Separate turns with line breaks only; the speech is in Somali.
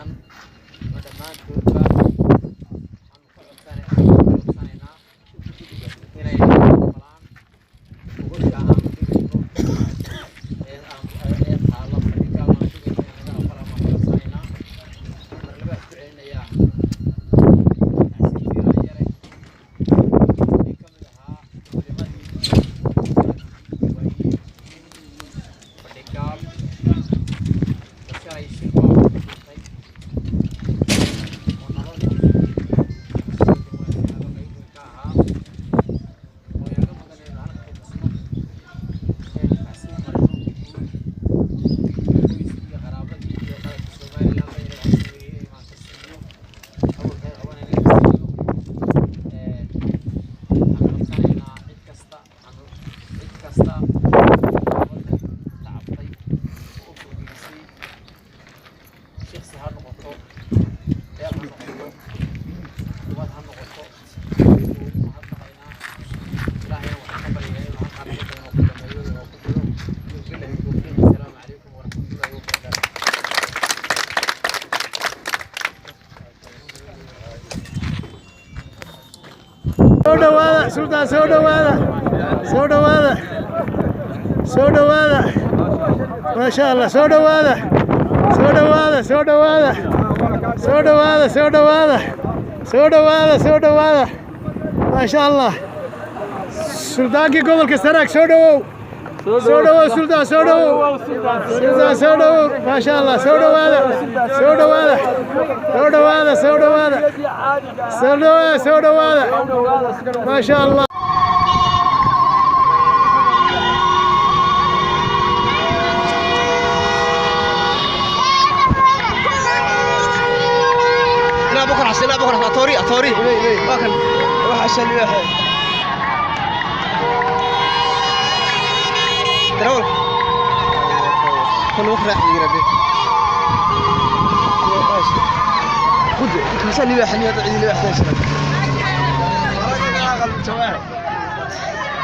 tirsan oo dhammaantoodba waxaanu ka codsanaynaa inay aqbalaan gogosha aanu dhigayno ee ee taalla fadhiga aanu dhigayno inay naga aqbalaan baan ka codsanaynaa. Mar labaa ku celinayaa tacsiin yare nin ka mid ahaa culimadii waayeel fadhigaab oo shalay shil baa ku dhintay oo nolol qayb weyn ka ahaa oo inaga mudan inaynu halka ku xusno, inaynu tacsiin marino qoyskii iyo qaraabadii iyo qaranka Somaliland ba inay sameeyey imaan ka siiyo, hawl khayr qaban inay ka siiyo. Waxaan codsanaynaa cid kasta, waxaanu cid kasta nabadda ku tacabtay oo u burburisay, shaqsi ha noqoto, beel ha noqoto, ummad ha noqoto, ugu mahadnaqaynaa. Ilaahayna waxaan ka baryayaa inuu halkaa nabadda inoo ku dhameeyo, inoo ku dhigo. Billahi towfiiq. Assalaamu calaykum waraxmatullaahi wabarakaatu.
Soo dhawaada sultaan, soo dhawaada, soo dhawaada, soo dhawaada, maasha Allah, soo dhawaada, soo dhawaada, soo dhawaada, soo dhawaada, soo dhawaada, soo dhawaada, soo dhawaada, maasha Allah. Sultaankii gobolka Sanaag, soo dhawow, soo dhawow sultaan, soo dhawow sultaan, soo dhawow, maasha Allah, soo dhawaada, soo dhawaada, soo dhawaada, soo dhawaada, soo dhawaada, soo dhawaada, maasha Allah.
لا بكره حسين، لا بكره اتوري اتوري واكل روح عشان الواحد تراول كل وقت راح يقرا به. خذ خمسة اللي واحد يعطي اللي واحد.